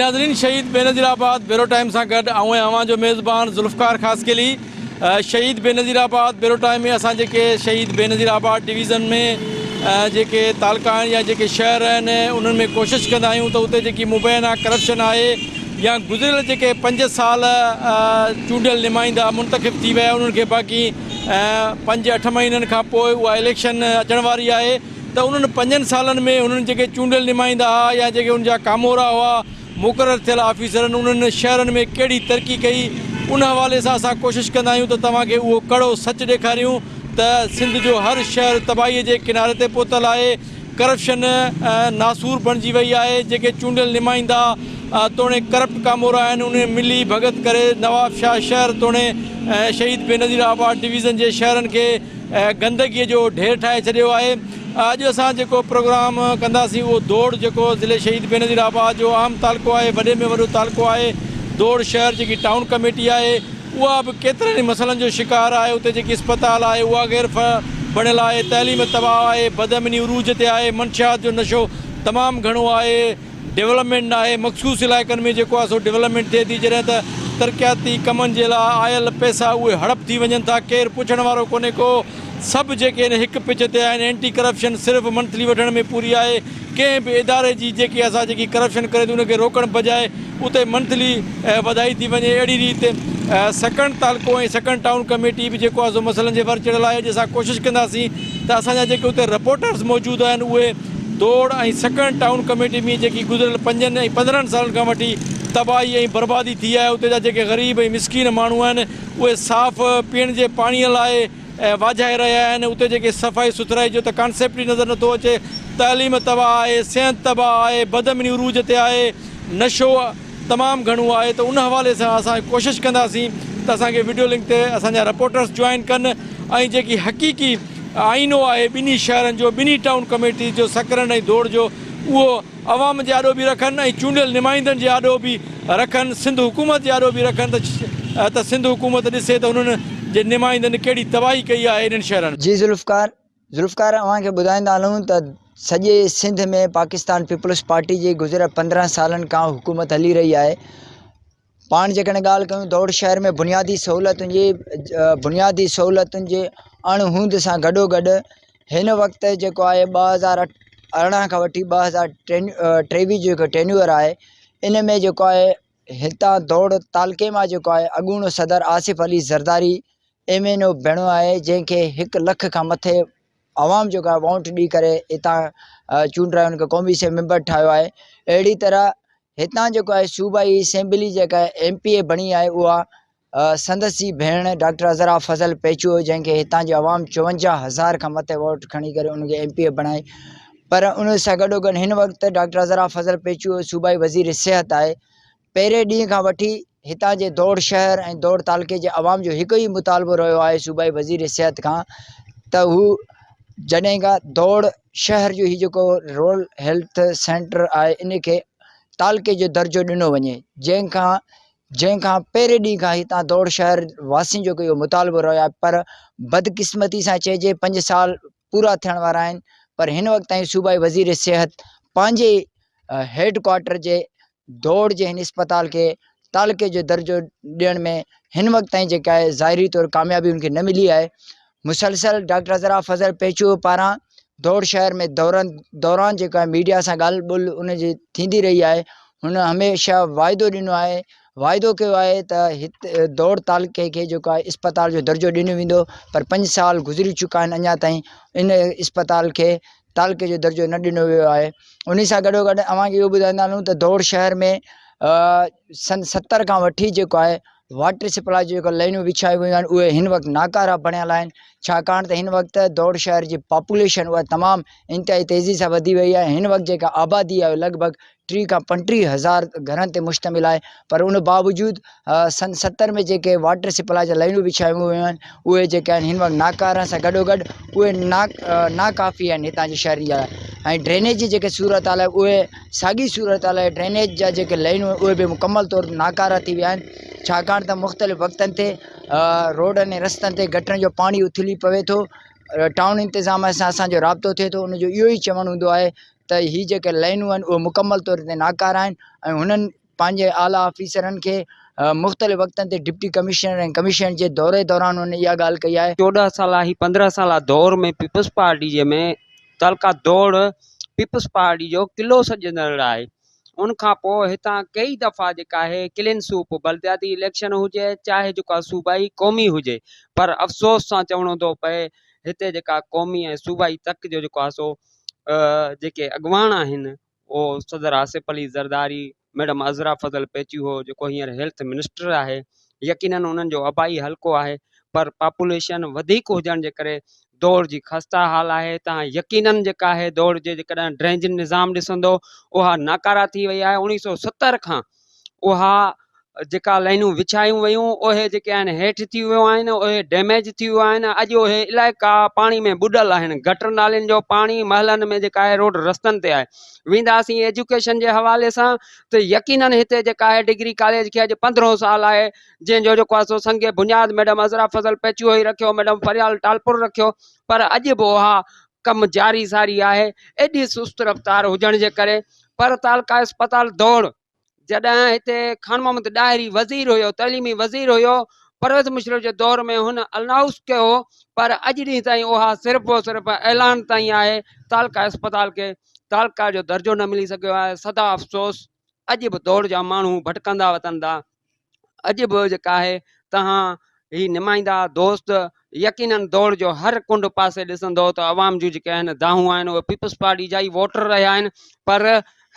ناظرين شهيد بينظير آباد بيرو ٽائيم سان گڏ آئون ۽ اوهان جو ميزبان ذوالفقار خاصخيلي شهيد بينظير آباد بيرو ٽائيم ۾ اسان جيڪي شهيد بينظير آباد ڊويزن ۾ جيڪي تعلقا آهن يا جيڪي شهر آهن انهن ۾ ڪوشش ڪندا آهيون ته اتي جيڪي مبينا ڪرپشن آهي يا گذريل جيڪي پنج سال چونڊيل نمائندا منتخب ٿي ويا انهن کي باقي پنج اٺ مهينن کان پوء اها اليڪشن اچڻ واري آهي ته انهن پنجن سالن ۾ انهن جيڪي چونڊيل نمائندا ها يا جيڪي ان جا ڪامورا هئا مقرر ٿيل آفيسرن انهن شهرن ۾ ڪهڙي ترقي ڪئي ان حوالي سان اسان ڪوشش ڪندا آهيون ته توهان کي اهو ڪڙو سچ ڏيکاريون ته سنڌ جو هر شهر تباهي جي ڪناري تي پهتل آهي ڪرپشن ناسور بڻجي وئي آهي جيڪي چونڊيل نمائندا توڻي ڪرپٽ ڪامورا آهن انهن ملي ڀڳت ڪري نوابشاهه شهر توڻي شهيد بينظير آباد ڊويزن جي شهرن کي گندگي جو ڍير ٺاهي ڇڏيو آهي اڄ اسان جيڪو پروگرام ڪنداسين اهو دوڙ جيڪو ضلعي شهيد بينظير آباد جو اهم تعلقو آهي وڏي ۾ وڏو تعلقو آهي دوڙ شهر جيڪي ٽائون ڪميٽي آهي اها به ڪيترن ئي مسئلن جو شڪار آهي اتي جيڪي اسپتال آهي اها غير بڻيل آهي تعليم تباهه آهي بدامني عروج تي آهي منشيات جو نشو تمام گهڻو آهي ڊولپمينٽ ناهي، مخصوص علائقن ۾ جيڪو آهي سو ڊولپمينٽ ٿئي ٿي، جڏهن ته ترقياتي ڪمن جي لاء آيل پئسا اهي هڙپ ٿي وڃن ٿا، ڪير پڇڻ وارو ڪونهي ڪو، سڀ جيڪي آهن هڪ پچ تي آهن، اينٽي ڪرپشن صرف منٿلي وٺڻ ۾ پوري آهي، ڪنهن به اداري جي جيڪي اسان جيڪي ڪرپشن ڪري ٿي ان کي روڪڻ بجاء اتي منٿلي وڌائي ٿي وڃي، اهڙي ريت سڪرنڊ تعلقو ۽ سڪرنڊ ٽائون ڪميٽي به جيڪو آهي سو مسئلن جي ور چڙهيل آهي، اڄ اسان ڪوشش ڪنداسين ته اسان جا جيڪي اتي رپورٽرز موجود آهن اهي دوڙ ۽ سڪرنڊ ٽائون ڪميٽي ۾ جيڪي گذريل پنجن ۽ 15 سالن کان وٺي تباهي ۽ بربادي ٿي آهي اتي جا جيڪي غريب ۽ مسڪين ماڻهو آهن اهي صاف پيئڻ جي پاڻي لاء واجهائي رهيا آهن اتي جيڪي صفائي سٿرائي جو ته ڪانسيپٽ ئي نظر نٿو اچي تعليم تباهه آهي صحت تباهه آهي بدامني عروج تي آهي نشو تمام گهڻو آهي ته ان حوالي سان اسان ڪوشش ڪنداسين ته اسان کي وڊيو لنڪ تي اسان جا رپورٽرس جوائن ڪن ۽ جيڪي حقيقي آئينو آهي ٻنهي شهرن جو، ٻنهي ٽائون ڪميٽيز جو، سڪرنڊ ۽ دوڙ جو، اهو عوام جي آڏو به رکن ۽ چونڊيل نمائندن جي آڏو به رکن، سنڌ حڪومت جي آڏو به رکن ته سنڌ حڪومت ڏسي ته انهن جي نمائندن ڪهڙي تباهي ڪئي آهي انهن شهرن. جي ذوالفقار ذوالفقار اوهان کي ٻڌائيندا هلون ته سڄي سنڌ ۾ پاڪستان پيپلز پارٽي جي گذريل 15 سالن کان حڪومت هلي رهي آهي پاڻ جيڪڏهن ڳالهه ڪيون دوڙ شهر ۾ بنيادي سهولتن جي بنيادي سهولتن جي اڻ هوند سان گڏو گڏ هن وقت جيڪو آهي 2018 کان وٺي 2023 جو جيڪو ٽينيوئر آهي ان ۾ جيڪو آهي هتان دوڙ تعلقي مان جيڪو آهي اڳوڻو صدر Asif Ali Zardari M N O بڻيو آهي جنهن کي هڪ لک کان مٿي عوام جيڪو آهي ووٽ ڏئي ڪري هتان چونڊرائي ان کي قومي اسيمبلي ميمبر ٺاهيو آهي اهڙي طرح هتان جيڪو آهي صوبائي اسيمبلي جيڪا ايم پي اي بڻي آهي اها سندس ئي ڀيڻ ڊاڪٽر عذرا فضل پيچوهو جنهن کي هتان جي عوام 54 هزار کان مٿي ووٽ کڻي ڪري ان کي ايم پي اي بڻائي پر ان سان گڏو گڏ هن وقت ڊاڪٽر عذرا فضل پيچوهو صوبائي وزير صحت آهي پهرين ڏينهن کان وٺي هتان جي دوڙ شهر ۽ دوڙ تعلقي جي عوام جو هڪ ئي مطالبو رهيو آهي صوبائي وزير صحت کان ته هو جڏهن کان دوڙ شهر جو هي جيڪو رورل هيلٿ سينٽر آهي ان کي تعلقي جو درجو ڏنو وڃي جنهن کان جنهن کان پهرين ڏينهن کان هتان دوڙ شهر واسين جو اهو مطالبو رهيو آهي پر بدقسمتي سان چئجي پنج سال پورا ٿيڻ وارا آهن پر هن وقت تائين صوبائي وزير صحت پنهنجي هيڊ ڪوارٽر جي دوڙ جي هن اسپتال کي تعلقي جو درجو ڏيڻ ۾ هن وقت تائين جيڪا آهي ظاهري طور ڪاميابي ان کي نه ملي آهي مسلسل ڊاڪٽر عذرا فضل پيچوهو پاران دوڙ شهر ۾ دورن دوران جيڪو آهي ميڊيا سان ڳالهه ٻولهه ان جي ٿيندي رهي آهي هن هميشه واعدو ڏنو آهي واعدو ڪيو آهي ته هت دوڙ تعلقي کي جيڪو آهي اسپتال جو درجو ڏنو ويندو پر پنج سال گذري چڪا آهن اڃا تائين ان اسپتال کي تعلقي جو درجو نه ڏنو ويو آهي ان سان گڏو گڏ اوهان کي اهو ٻڌائيندا هلون ته دوڙ شهر ۾ سن 70 کان وٺي جيڪو آهي واٽر سپلاء جون جيڪو لائنون وڇايون ويون آهن اهي هن وقت ناڪاره بڻيل آهن ڇاڪاڻ ته هن وقت دوڙ شهر جي پاپوليشن اها تمام انتهائي تيزي سان وڌي وئي آهي هن وقت جيڪا آبادي آهي لڳ ڀڳ 30 کان 35 هزار گهرن تي مشتمل آهي پر ان باوجود سن 70 ۾ جيڪي واٽر سپلاء جا لائنون وڇايون ويون آهن اهي جيڪي آهن هن وقت ناڪاره سان گڏو گڏ اهي نا ناڪافي آهن هتان جي شهرين جي لاء ۽ ڊرينيج جي جيڪي صورت حال آهي اهي ساڳي صورت حال آهي ڊرينيج جا جيڪي لائنون اهي به مڪمل طور ناڪاره ٿي ويا آهن ڇاڪاڻ ته مختلف وقتن تي روڊن ۽ رستن تي گٽرن جو پاڻي اٿلي پوي ٿو ٽائون انتظام سان اسانجو رابطو ٿئي ٿو ان جو اهو ئي چوڻ هوندو آهي ته هي جيڪي لائنون آهن اهي مڪمل طور تي ناڪاره آهن ۽ هنن پنهنجي اعليٰ آفيسرن کي مختلف وقتن تي ڊپٽي ڪمشنر ۽ ڪمشنر جي دوري دوران هن اها ڳالهه ڪئي آهي. 14 سالا هي 15 سالا دور ۾ پيپلز پارٽي جي ۾ تعلقه دوڙ پيپلز پارٽي جو قلعو سڏجندڙ آهي ان کان پوء هتان ڪئي دفعا جيڪا آهي ڪلين سوپ بلدياتي اليڪشن هجي چاهي جيڪا صوبائي قومي هجي پر افسوس سان چوڻو ٿو پئي هتي جيڪا قومي ۽ صوبائي تڪ جو جيڪو آهي سو جيڪي اڳواڻ آهن اهو صدر آصف علي زرداري، ميڊم عذرا فضل پيچوهو جيڪو هينئر هيلٿ منسٽر آهي، يقينن انهن جو آبائي حلقو آهي پر پاپوليشن وڌيڪ هجڻ جي ڪري دوڙ جي خسته حال آهي تان يقينن جيڪا آهي دوڙ جي جيڪڏهن ڊرينج نظام ڏسندو اها ناڪاره ٿي وئي آهي 1970 کان اها جيڪا لائنون وڇايون ويون اهي جيڪي آهن هيٺ ٿي ويون آهن اهي ڊيميج ٿي ويون آهن اڄ اهي علائقا پاڻي ۾ ٻڏل آهن گٽر نالين جو پاڻي محلن ۾ جيڪا آهي روڊ رستن تي آهي وينداسين ايجوڪيشن جي حوالي سان ته يقينن هتي جيڪا آهي ڊگري ڪاليج کي اڄ 15 سال آهي جنهن جو جيڪو آهي سو سنگ بنياد ميڊم عذرا فضل پيچوهو ئي رکيو ميڊم فريال ٽالپر رکيو پر اڄ به اها ڪم جاري ساري آهي ايڏي سست رفتار هجڻ جي ڪري پر تعلقه اسپتال دوڙ جڏهن هتي خان محمد ڏاهري وزير هيو، تعليمي وزير هيو، پرويز مشرف جي دور ۾ هن انائونس ڪيو هو پر اڄ ڏينهن تائين اها صرف و صرف اعلان تائين آهي، تعلقه اسپتال کي تعلقه جو درجو نه ملي سگهيو آهي، سدا افسوس اڄ به دوڙ جا ماڻهو ڀٽڪندا وتن ٿا، اڄ به جيڪا آهي توهان هي نمائندا دوست يقينن دوڙ جو هر ڪنڊ پاسي ڏسندو ته عوام جون جيڪي آهن دانهون آهن اهي پيپلز پارٽي جا ئي ووٽر رهيا آهن پر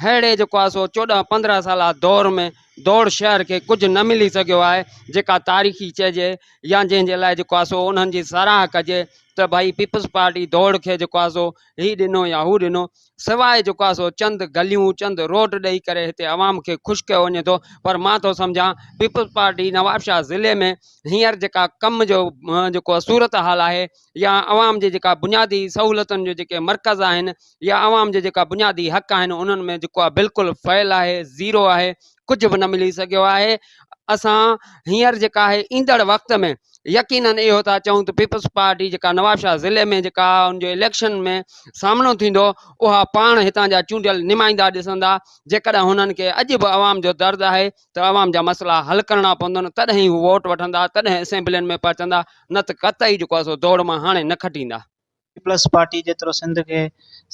ههڙي جيڪو آهي سو 14 15 سالا دور ۾ دوڙ شهر کي ڪجهه نه ملي سگهيو آهي جيڪا تاريخي چئجي يا جنهن جي لاء جيڪو آهي سو انهن جي ساراهه ڪجي ته ڀائي پيپلز پارٽي دوڙ کي جيڪو آهي سو هي ڏنو يا هو ڏنو سواء جيڪو آهي سو چند گليون چند روڊ ڏئي ڪري هتي عوام کي خوش ڪيو وڃي ٿو پر مان ٿو سمجهان پيپلز پارٽي نوابشاهه ضلعي ۾ هينئر جيڪا ڪم جو جيڪو صورت حال آهي يا عوام جي جيڪا بنيادي سهولتن جو جيڪي مرڪز آهن يا عوام جي جيڪا بنيادي حق آهن انهن ۾ جيڪو آهي بلڪل فيل آهي زيرو آهي ڪجهه به نه ملي سگهيو آهي اسان هينئر جيڪا آهي ايندڙ وقت ۾ يقينن اهو ٿا چئون ته پيپلز پارٽي جيڪا نوابشاهه ضلعي ۾ جيڪا ان جو اليڪشن ۾ سامنو ٿيندو اها پاڻ هتان جا چونڊيل نمائندا ڏسندا جيڪڏهن هنن کي اڄ به عوام جو درد آهي ته عوام جا مسئلا حل ڪرڻا پوندن تڏهن ئي هو ووٽ وٺندا تڏهن اسيمبلين ۾ پهچندا نه ته قطعي جيڪو آهي سو دوڙ مان هاڻي نه کٽيندا. پيپلز پارٽي جيترو سنڌ کي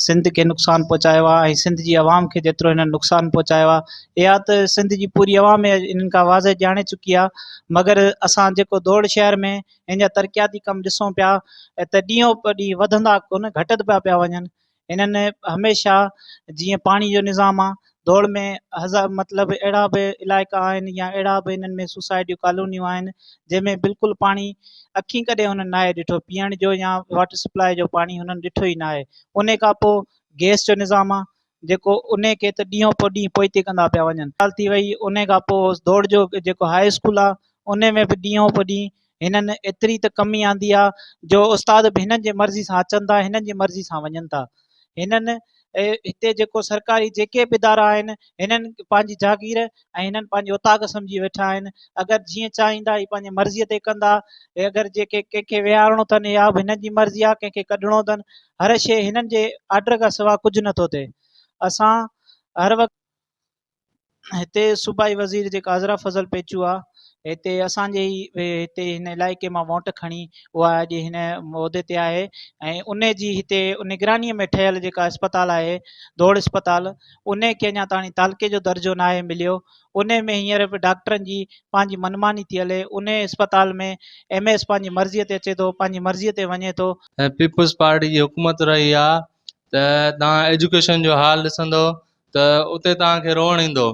سنڌ کي نقصان پهچايو آهي ۽ سنڌ جي عوام کي جيترو هنن نقصان پهچايو آهي اها ته سنڌ جي پوري عوام انهن کان واضح ڄاڻي چڪي آهي مگر اسان جيڪو دوڙ شهر ۾ هن جا ترقياتي ڪم ڏسون پيا ته ڏينهون په ڏينهن وڌندا ڪونه گهٽندا پيا وڃن هنن هميشه جيئن پاڻي جو نظام آهي دوڙ ۾ هزار مطلب اهڙا به علائقا آهن يا اهڙا به انهن ۾ سوسائٽيون ڪالونيون آهن جنهن ۾ بلڪل پاڻي اکين ڪڏهن هنن ناهي ڏٺو پيئڻ جو يا واٽر سپلاء جو پاڻي هنن ڏٺو ئي ناهي ان کان پوء گئس جو نظام آهي جيڪو ان کي ته ڏينهون پوء ڏينهن پوئتي ڪندا پيا وڃن ڳالهه ٿي وئي ان کان پوء دوڙ جو جيڪو هاء اسڪول آهي ان ۾ به ڏينهون پوء ڏينهن هنن ايتري ته ڪمي آندي آهي جو استاد به هنن جي مرضي سان اچن ٿا هنن جي مرضي سان وڃن ٿا هنن هتي جيڪو سرڪاري جيڪي به ادارا آهن هنن پنهنجي جاگير ۽ هنن پنهنجي اوطاق سمجهي ويٺا آهن اگر جيئن چاهيندا هي پنهنجي مرضي تي ڪندا اگر جيڪي ڪنهن کي ويهارڻو اٿن اها به هنن جي مرضي آهي ڪنهن کي ڪڍڻو اٿن هر شيء هنن جي آرڊر کان سوا ڪجهه نٿو ٿئي اسان هر وقت هتي صوبائي وزير جيڪا عذرا فضل پيچو آ هتي اسان جي ئي هتي هن علائقي مان ووٽ کڻي اها اڄ هن عهدي تي آهي ۽ ان جي هتي نگراني ۾ ٺهيل جيڪا اسپتال آهي دوڙ اسپتال ان کي اڃا تاڻي تعلقي جو درجو ناهي مليو ان ۾ هينئر به ڊاڪٽرن جي پنهنجي منماني ٿي هلي ان اسپتال ۾ ايم ايس پنهنجي مرضي تي اچي ٿو پنهنجي مرضي تي وڃي ٿو. ۽ پيپلز پارٽي جي حڪومت رهي آ ته توهان ايجوڪيشن جو حال ڏسندو ته اتي توهان کي روئڻ ايندو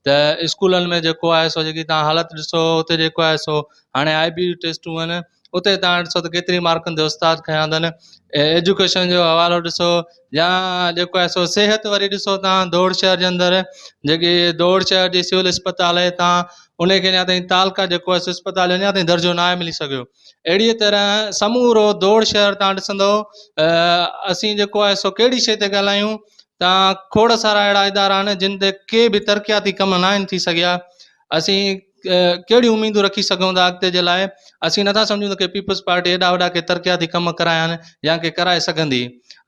ته اسڪولن ۾ جيڪو آهي سو جيڪي توهان حالت ڏسو اتي جيڪو آهي سو هاڻي آء بي ٽيسٽون آهن اتي توهان ڏسو ته ڪيتري مارڪن تي استاد کنيا اٿن ايجوڪيشن جو حوالو ڏسو يا جيڪو آهي سو صحت وري ڏسو توهان دوڙ شهر جي اندر جيڪي دوڙ شهر جي سول اسپتال آهي توهان ان کي اڃا تائين تعلقه جيڪو آهي سو اسپتال اڃا تائين درجو ناهي ملي سگهيو اهڙيء طرح سمورو دوڙ شهر تان ڏسندو اسين جيڪو آهي سو ڪهڙي شيء تي ڳالهايون تان کوڙ سارا اهڙا ادارا آهن جن تي ڪي به ترقياتي ڪم ناهن ٿي سگهيا اسين ڪهڙيون اميدون رکي سگهون ٿا اڳتي جي لاء اسين نٿا سمجهون ته ڪي پيپلز پارٽي ايڏا وڏا ڪي ترقياتي ڪم ڪرايا آهن يا ڪي ڪرائي سگهندي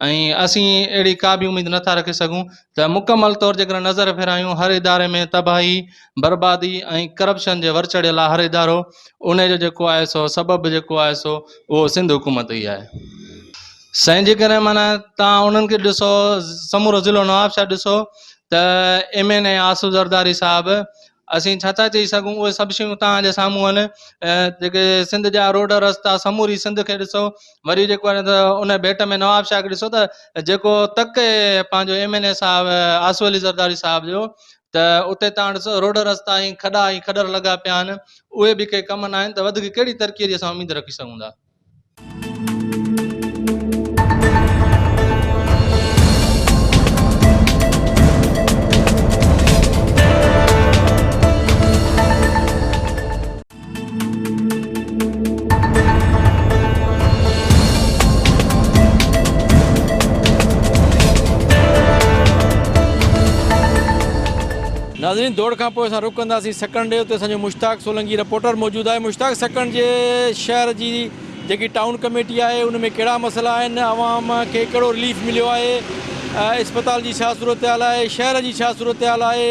۽ اسين اهڙي ڪا به اميد نٿا رکي سگهون ته مڪمل طور جيڪڏهن نظر ڦيرايون هر اداري ۾ تباهي بربادي ۽ ڪرپشن جي ور چڙهيل آهي هر ادارو ان جو جيڪو آهي سو سبب جيڪو آهي سو اهو سنڌ حڪومت ئي آهي سائين جيڪڏهن معنيٰ تان انهن کي ڏسو سمورو ضلعو نوابشاهه ڏسو ته ايم اين اي آصف زرداري صاحب اسين ڇا ٿا چئي سگهون اهي سڀ شيون توهان جي سامهون آهن جيڪي سنڌ جا روڊ رستا سموري سنڌ کي ڏسو وري جيڪو آهي ته ان ڀيٽ ۾ نوابشاهه کي ڏسو ته جيڪو تڪ پنهنجو ايم اين اي صاحب آصف علي زرداري صاحب جو ته اتي توهان ڏسو روڊ رستا ۽ کڏا ۽ کڏر لڳا پيا آهن اهي به ڪي ڪم نه آهن ته وڌيڪ ڪهڙي ترقي جي اسان اميد رکي سگهون ٿا. ناظرين دوڙ کان پوء اسان رخ ڪنداسين سڪرنڊ ڏي اتي اسان جو مشتاق سولنگي رپورٽر موجود آهي مشتاق سڪرنڊ جي شهر جي جيڪي ٽائون ڪميٽي آهي ان ۾ ڪهڙا مسئلا آهن عوام کي ڪهڙو رليف مليو آهي اسپتال جي ڇا صورتحال آهي شهر جي ڇا صورتحال آهي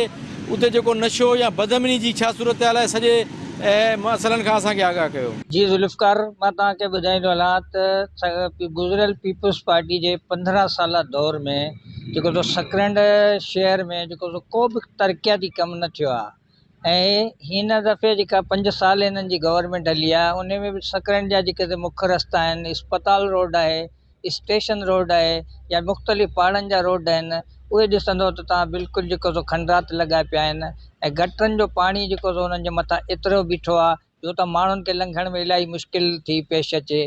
اتي جيڪو نشو يا بدامني جي ڇا صورتحال آهي سڄي مسئلن کان اسان کي آگاهه ڪيو. جي ذوالفقار مان توهان کي ٻڌائيندو هلان ته گذريل پيپلز پارٽي جي 15 سالا دور ۾ جيڪو سو سڪرنڊ شهر ۾ جيڪو سو ڪو به ترقياتي ڪم نه ٿيو آهي ۽ هن دفعي جيڪا پنج سال هنن جي گورنمينٽ هلي آهي ان ۾ به سڪرنڊ جا جيڪي مک رستا آهن اسپتال روڊ آهي اسٽيشن روڊ آهي يا مختلف پاڙن جا روڊ آهن اهي ڏسندو ته توهان بلڪل جيڪو سو کنڊرات لڳا پيا آهن ۽ گٽرن جو پاڻي جيڪو سو انهن جي مٿان ايترو بيٺو آهي جو ته ماڻهن کي لنگهڻ ۾ الاهي مشڪل ٿي پيش اچي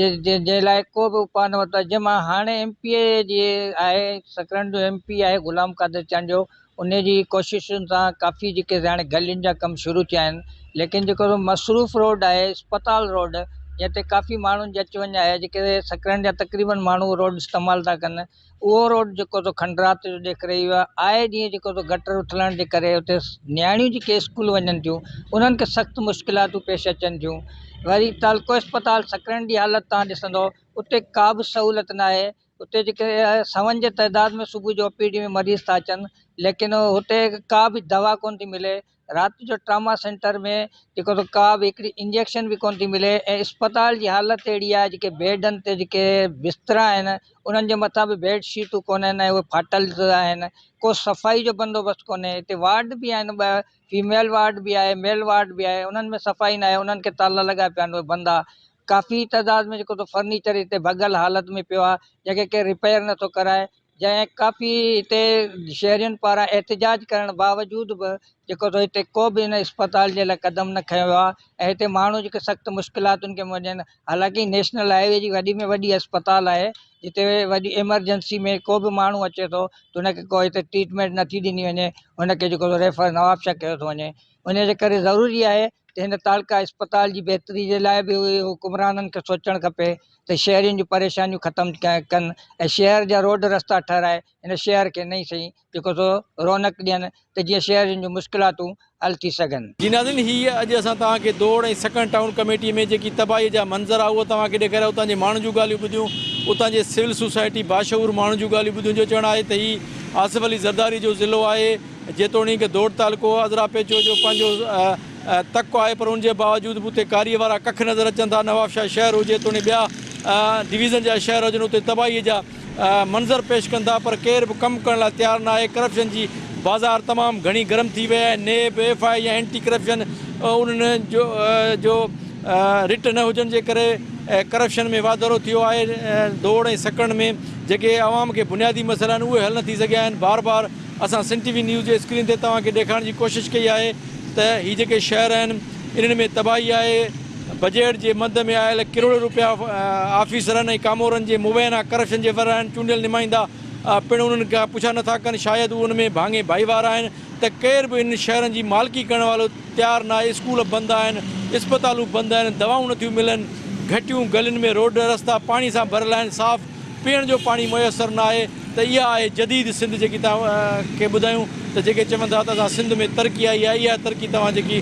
جنهن لاء ڪو به اپاء نه ورتو آهي جنهن مان هاڻي ايم پي اي جي آهي سڪرنڊ جو ايم پي آهي غلام قادر چانڊيو ان جي ڪوششن سان ڪافي جيڪي هاڻي گلين جا ڪم شروع ٿيا آهن ليڪن جيڪو مصروف روڊ آهي اسپتال روڊ جنهن تي ڪافي ماڻهن جي اچ وڃ آهي جيڪي سڪرنڊ جا تقريبن ماڻهو روڊ استعمال ٿا ڪن اهو روڊ جيڪو سو کنڊرات جو ڏيک رهي ويو آهي آئي ڏينهن جيڪو سو گٽر اٿلڻ جي ڪري اتي نياڻيون جيڪي اسڪول وڃن ٿيون انهن کي سخت مشڪلاتون پيش اچن ٿيون وري تعلقو اسپتال سڪرنڊ جي حالت تان ڏسندو اتي ڪا به سهولت ناهي اتي جيڪي سون جي تعداد ۾ صبح جو او پي ڊي ۾ مريض ٿا اچن ليڪن هتي ڪا به دوا ڪونه ٿي ملي رات جو ٽراما سينٽر ۾ جيڪو سو ڪا به هڪڙي انجيڪشن به ڪونه ٿي ملي ۽ اسپتال جي حالت اهڙي آهي جيڪي بيڊن تي جيڪي بسترا آهن انهن جي مٿان به بيڊ شيٽون ڪونهن ۽ اهي ڦاٽل آهن ڪو صفائي جو بندوبست ڪونهي هتي وارڊ به آهن ٻه فيميل وارڊ به آهي ميل وارڊ به آهي انهن ۾ صفائي ناهي انهن کي تالا لڳا پيا آهن اهي بند آهي ڪافي تعداد ۾ جيڪو سو فرنيچر هتي ڀڳل حالت ۾ پيو آهي جنهن کي ڪير رپيئر نٿو ڪرائي جنهن ڪافي هتي شهرين پاران احتجاج ڪرڻ باوجود به جيڪو سو هتي ڪو به هن اسپتال جي لاء قدم نه کنيو ويو آهي ۽ هتي ماڻهو جيڪي سخت مشڪلاتن کي منهن ڏين حالانڪه نيشنل هاء وي جي وڏي ۾ وڏي اسپتال آهي جتي وڏي ايمرجنسي ۾ ڪو به ماڻهو اچي ٿو ته هن کي ڪو هتي ٽريٽمينٽ نٿي ڏني وڃي هن کي جيڪو سو ريفر نوابشاهه ڪيو ٿو وڃي ان جي ڪري ضروري آهي ته هن تعلقه اسپتال جي بهتري جي لاء به حڪمرانن کي سوچڻ کپي ته شهرين جون پريشانيون ختم ڪن ۽ شهر جا روڊ رستا ٺهرائي هن شهر کي نئين سئين جيڪو سو رونق ڏين ته جيئن شهرين جون مشڪلاتون حل ٿي سگهن. جي ناظرين هي اڄ اسان توهان کي دوڙ ۽ سڪرنڊ ٽائون ڪميٽي ۾ جيڪي تباهي جا منظر آ اهو توهان کي ڏيکاريا اتان جي ماڻهن جون ڳالهيون ٻڌيون اتان جي سول سوسائٽي باشعور ماڻهن جون ڳالهيون ٻڌيون جو چوڻ آهي ته هي آصف علي زرداري جو ضلعو آهي جيتوڻيڪ دوڙ تعلقو عذرا پيچوهو جو پنهنجو تڪ آهي پر ان جي باوجود به اتي ڪاريء وارا ڪک نظر اچن ٿا، نوابشاهه شهر هجي توڻي ٻيا ڊويزن جا شهر هجن اتي تباهيء جا منظر پيش ڪن ٿا پر ڪير به ڪم ڪرڻ لاء تيار ناهي، ڪرپشن جي بازار تمام گهڻي گرم ٿي وئي آهي، نيب، ايف I يا اينٽي ڪرپشن انهن جو رٽ نه هجڻ جي ڪري ڪرپشن ۾ واڌارو ٿيو آهي، دوڙ ۽ سڪرنڊ ۾ جيڪي عوام کي بنيادي مسئلا آهن اهي حل نه ٿي سگهيا آهن، بار بار اسان سنڌ ٽي وي نيوز جي اسڪرين تي توهان کي ڏيکارڻ جي ڪوشش ڪئي آهي ته هي جيڪي شهر آهن انهن ۾ تباهي آهي، بجيٽ جي مد ۾ آيل ڪروڙين روپيا آفيسرن ۽ ڪامورن جي مبينا ڪرپشن جي ور آهن، چونڊيل نمائندا پڻ انهن کان پڇا نٿا ڪن، شايد هو ان ۾ ڀاڱي ڀائيوار آهن ته ڪير به انهن شهرن جي مالڪي ڪرڻ وارو تيار ناهي، اسڪول بند آهن، اسپتالون بند آهن، دوائون نٿيون ملن، گهٽيون گلين ۾ روڊ رستا پاڻي سان ڀريل آهن، صاف پيئڻ جو پاڻي ميسر نه آهي ته اها آهي جديد سنڌ جيڪي توهان کي ٻڌايون ته جيڪي چون ٿا ته اسان سنڌ ۾ ترقي آئي آهي اها ترقي توهان جيڪي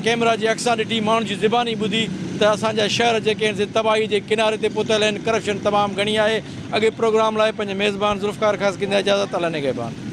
ڪئميرا جي اک سان ڏٺي ماڻهن جي زباني ٻڌي ته اسان جا شهر جيڪي آهن سي تباهي جي ڪناري تي پهتل آهن ڪرپشن تمام گهڻي آهي اڳئين پروگرام لاء پنهنجي ميزبان ذوالفقار خاص کي ڏيندا اجازت الله نگهبان.